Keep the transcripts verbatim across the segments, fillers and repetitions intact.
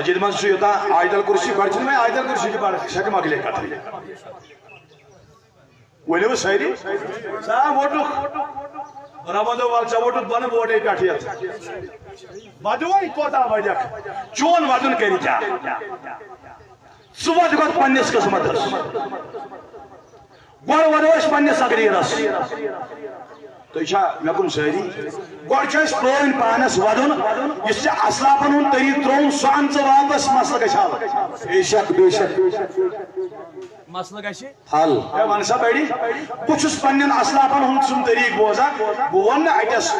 ییٚتہِ منٛز چھُ یوٚتام آیت الکرسی، گۄڈٕ چھُنہٕ وۄنۍ آیت الکرسی تہِ پَران، سۄ تہِ مۄکلے کَتھٕے۔ ؤنِو سٲری، سا ووٹُکھ۔ رَبَندو وَل ژےٚ ووٹُکھ بۄنہٕ ووٹے پٮ۪ٹھ یَتھ۔ وَدُن کوتاہ وَدٮ۪کھ؟ چون وَدُن کَرِ کیٛاہ؟ ژٕ وَد گۄڈٕ پنٛنِس قٕسمَتَس۔ گۄڈٕ وَدو أسۍ پنٛنِس تقدیٖرَس۔ تُہۍ چھا مےٚ کُن سٲری؟ گۄڈٕ چھُ اَسہِ پٲنۍ پانَس وَدُن، یُس ژےٚ اَسلافَن ہُنٛد طریٖقہٕ ترٛووُن، سُہ اَن ژٕ واپَس، مسلہٕ گژھِ حل۔ بے شک، بے شک۔ مسلہٕ گژھِ حل۔ ہے، وَن سا بٔڑی، بہٕ چھُس پنٛنٮ۪ن اَسلافَن ہُنٛد سُنٛد طریٖقہٕ بوزان، بہٕ وَنہٕ نہٕ اَتٮ۪س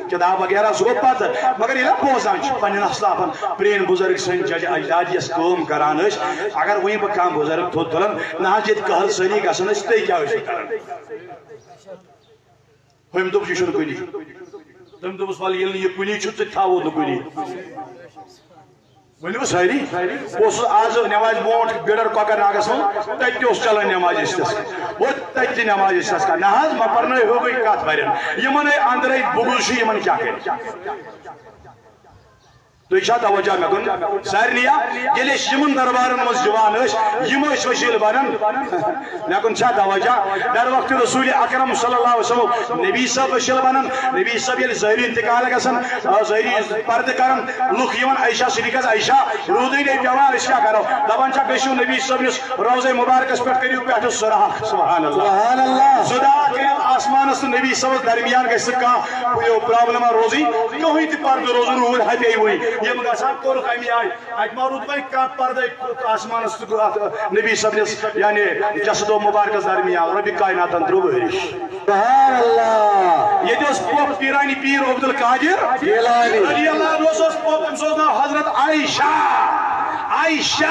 کِتاب وغیرہ، سُہ گوٚو پَتہٕ، مگر ییٚلہِ بوزان چھِ پنٛنٮ۪ن اَسلافَن، پرٛٲنۍ بُزرگ سٲنۍ جدِ اجداد یۄس کٲم کَران ٲسۍ، اگر وۄنۍ بہٕ کانٛہہ بُزرگ تھوٚد تُلَن، نہ حظ ییٚتہِ قہر سٲری گژھان ٲسۍ، تُہۍ کیٛاہ ٲسِو کَران؟ ہُمۍ دوٚپ، "یہِ چھُنہٕ کُنی۔" تٔمۍ دوٚپُس، "وَلہٕ، ییٚلہِ نہٕ یہِ کُنی چھُ، ژٕ تہِ تھاوو نہٕ کُنی۔" ؤنِو سٲری، بہٕ اوسُس آز نٮ۪مازِ برونٛٹھ بیٖڈَر کۄکَر ناگَس منٛز، تَتہِ تہِ اوس چَلان نٮ۪مازِ عشتَس۔ وۄنۍ تَتہِ تہِ نٮ۪مازِ عشتَس کَران۔ نہ حظ، مہ پَرنٲیہوکھ کَتھ وَرٮ۪ن۔ یِمَن ہے أنٛدرَے بُغض چھُ، یِمَن کیٛاہ کَرِ؟ تُہۍ چھا توجہ مےٚ کُن؟ سارنٕے یا، ییٚلہِ أسۍ یِمن دربارن منٛز یِوان ٲسۍ، یِم ٲسۍ وسیٖلہٕ بنان۔ مےٚ کُن چھا توجہ؟ در وقت رسول اکرم صلی اللہ علیہ وسلم، نبی صٲب وسیٖلہٕ بنان۔ نبی صٲب ییٚلہِ ظٲہری انتقال گژھان، آ، ظٲہری پردٕ کران، لُکھ یِوان عائشہ صدیقس، "عائشہ، روٗدٕے نہٕ پٮ۪وان، أسۍ کیٛاہ کرو؟" دپان چھا، "گٔژھِو نبی صٲبنِس روضے مبارکس پٮ۪ٹھ، کٔرِو پٮ۪ٹھٕ سُراخ۔" سبحان اللہ۔ سبحان اللہ۔ سُراخ کٔرِو آسمانس تہٕ نبی صٲبس درمیان گژھِ نہٕ کانٛہہ ہُہ یہِ پرابلم روزٕنۍ، کٕہٕنۍ تہِ پردٕ روزُن، روٗد ہتے وٕنۍ۔ یِم گژھان کوٚرُکھ اَمہِ آیہِ، اَتہِ ما روٗد وۄنۍ کانٛہہ پردے آسمانس تہٕ اَتھ نبی صٲبنِس، یعنی، جسد و مبارکس درمیان؟ رۄبِ کائناتن ترٛوو بٲرِش۔ سبحان اللہ۔ ییٚتہِ اوس پوٚپ پیٖرانی پیٖر عبدالقادر گیلانی۔ رضی اللہ عنہ اوس، اوس پوٚپ، أمِس اوس ناو حضرت عائشہ۔ عائشہ۔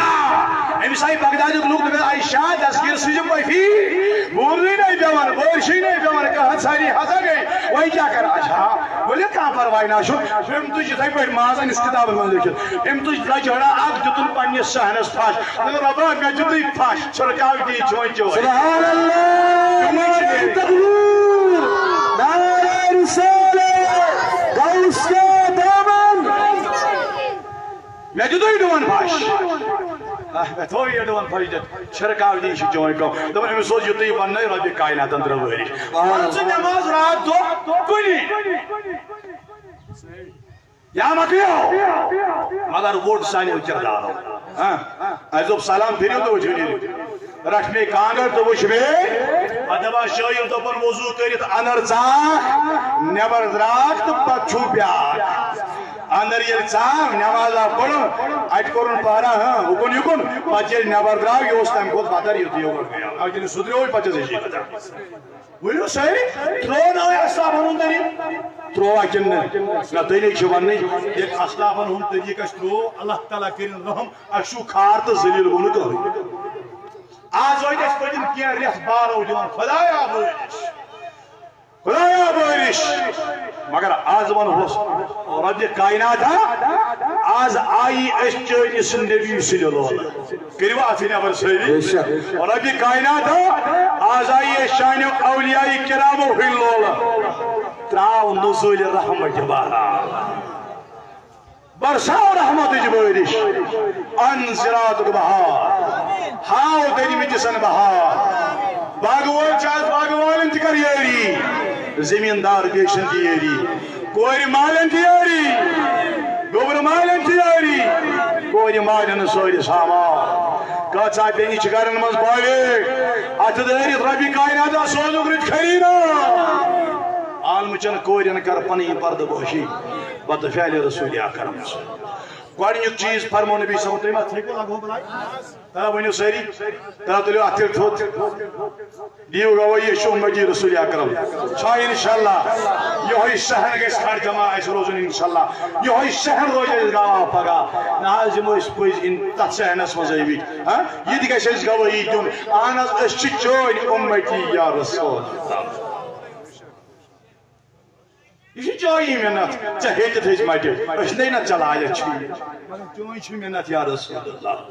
أمِس آیہِ بغدادُک لُکھ، دوٚپُن، "عائشہ، دستگیر سٕنٛزِ پۄپھی، بوٗرنٕے نَے پٮ۪وان، بٲرشٕے نَے پٮ۪وان، کانٛہہ ساری ہسا گٔے، وۄنۍ کیٛاہ کرٕ؟" اچھا، ؤلِو، کانٛہہ پرواے نہ چھُ۔ أمۍ تُج یِتھَے پٲٹھۍ ماز أمِس کِتابَن منٛز لیٚکھِتھ۔ أمۍ تُج لَجہِ ہنا اَکھ، دیُتُن پنٛنِس صحنَس پھَش۔ دوٚپُن، "رۄبا، مےٚ دیُتُے پھَش، چھِڑکاو دی چون چون۔" سبحان اللہ، نعرہ تکبیر، نعرہ رسالت، غوث کے دامن۔ مےٚ دیُتُے ڈُوَن پھَش۔ آہ، مےٚ تھوٚو یہِ ڈُوَن پھَش دِتھ۔ چھِڑکاو دی چھُ چون کٲم۔ دوٚپُن، أمِس اوس یُتُے وَننَے، رۄبِ کائناتَن ترٛٲو بٲرِش۔ پَرُن ژٕ نٮ۪ماز راتھ دۄہ کُنی۔ یا مۄکلیو۔ مگر ووٚٹ سانیو کِردارو۔ ہاں۔ اَسہِ دوٚپ، "سلام پھِرِو تہٕ وٕچھِو نیٖرِو۔" رَٹھ مے کانٛگٕر تہٕ وٕچھ مے۔ پَتہٕ دَپان شٲعِر، دوٚپُن، "وضوٗ کٔرِتھ اَنَر ژاکھ، نٮ۪بَر درٛاکھ تہٕ پَتہٕ چھُو بیٛاکھ۔" اَنٛدر ییٚلہِ ژاو، نٮ۪مازا پوٚرُن، اَتہِ کوٚرُن پارا، ہاں، ہُکُن یُکُن، پَتہٕ ییٚلہِ نٮ۪بر درٛاو، یہِ اوس تَمہِ کھۄتہٕ بدتر، یُتُے یوت گٔیو۔ اَتہِ ییٚلہِ سُدریووٕے، پَتہٕ چھِ أسۍ یہِ کران۔ ؤنِو سٲری، ترٛوو نہٕ وۄنۍ اَسہِ صاحبَن ہُنٛد طریٖقہٕ؟ ترٛووا کِنہٕ نہٕ؟ نہ، تیٚلے چھِ وَننٕے، ییٚلہِ اَسلافَن ہُنٛد طریٖقہٕ اَسہِ ترٛوو، اللہ تعالیٰ کٔرِن رحم، اَسہِ چھُو کھار تہٕ ذلیٖل گوٚو نہٕ کٕہٕنۍ۔ آز وٲتۍ اَسہِ پٔتِم کینٛہہ رٮ۪تھ بارو دِوان، خۄدایا بٲرِش۔ خۄدایا بٲرِش۔ مگر آز وَنہوس، رۄبِ کائنات ہا، آز آیی أسۍ چٲنِس نبی سٕنٛدِ لولہٕ۔ کٔرِو اَتھٕ نٮ۪بر سٲری۔ بے شک۔ رۄبِ کائنات ہا، آز آیی أسۍ چانیو اولیاء کرامو ہٕنٛدۍ لولہٕ۔ ترٛاو نزوٗلِ رحمتِ بہار۔ برساو رحمتٕچ بٲرِش، اَن زِراعتُک بہار، ہاو دٔرۍ مٕتِسن بہار۔ باغہٕ وٲلۍ چھِ آز باغہٕ والٮ۪ن تہِ کر یٲری، زٔمیٖندار بیٚیہِ چھِنہٕ تہِ یٲری، کورِ مالٮ۪ن تہِ یٲری، گوٚبرٕ مالٮ۪ن تہِ یٲری، کورِ مالٮ۪ن سٲرِس سامان۔ کۭژاہ بیٚنہِ چھِ گرن منٛز بالغ، اَتھٕ دٲرِتھ رۄبِ کائناتس سوزُکھ رٕتۍ خریٖدار۔ عالمہٕ چٮ۪ن کورٮ۪ن کر پنٕنۍ پردٕ بٲشی۔ بتہٕ پھیالہِ رسول اکرم۔ گۄڈٕنیُک چیٖز فرموو نبی صٲبن، تُہۍ ما تھٔکِو، لگو بلاے؟ ترا ؤنِو سٲری، ترا تُلِو اَتھٕ تیٚلہِ تھوٚد۔ دِیِو گواہی، أسۍ چھِ اُمتی رسول اکرم۔ چھا انشاءاللہ یِہوٚے صحن گژھِ ہر جمعہ اَسہِ روزُن انشاءاللہ؟ یِہوٚے صحن روزِ اَسہِ گواہ پگاہ؟ نہ حظ، یِم ٲسۍ پٔزۍ اِن-، تَتھ صحنس منٛز ٲمٕتۍ۔ ہاں؟ یہِ تہِ گژھِ اَسہِ گواہی دیُن، اہن حظ، أسۍ چھِ چٲنۍ اُمتی یا رسول اللہ۔ یہِ چھِ چٲنی مِنت، ژےٚ ہیٚتِتھ ہیٚژِ مَٹہِ، أسۍ نَے نہ چلاوِ چھِ۔ مگر چٲنۍ چھِ مِنت یا رسول اللہ۔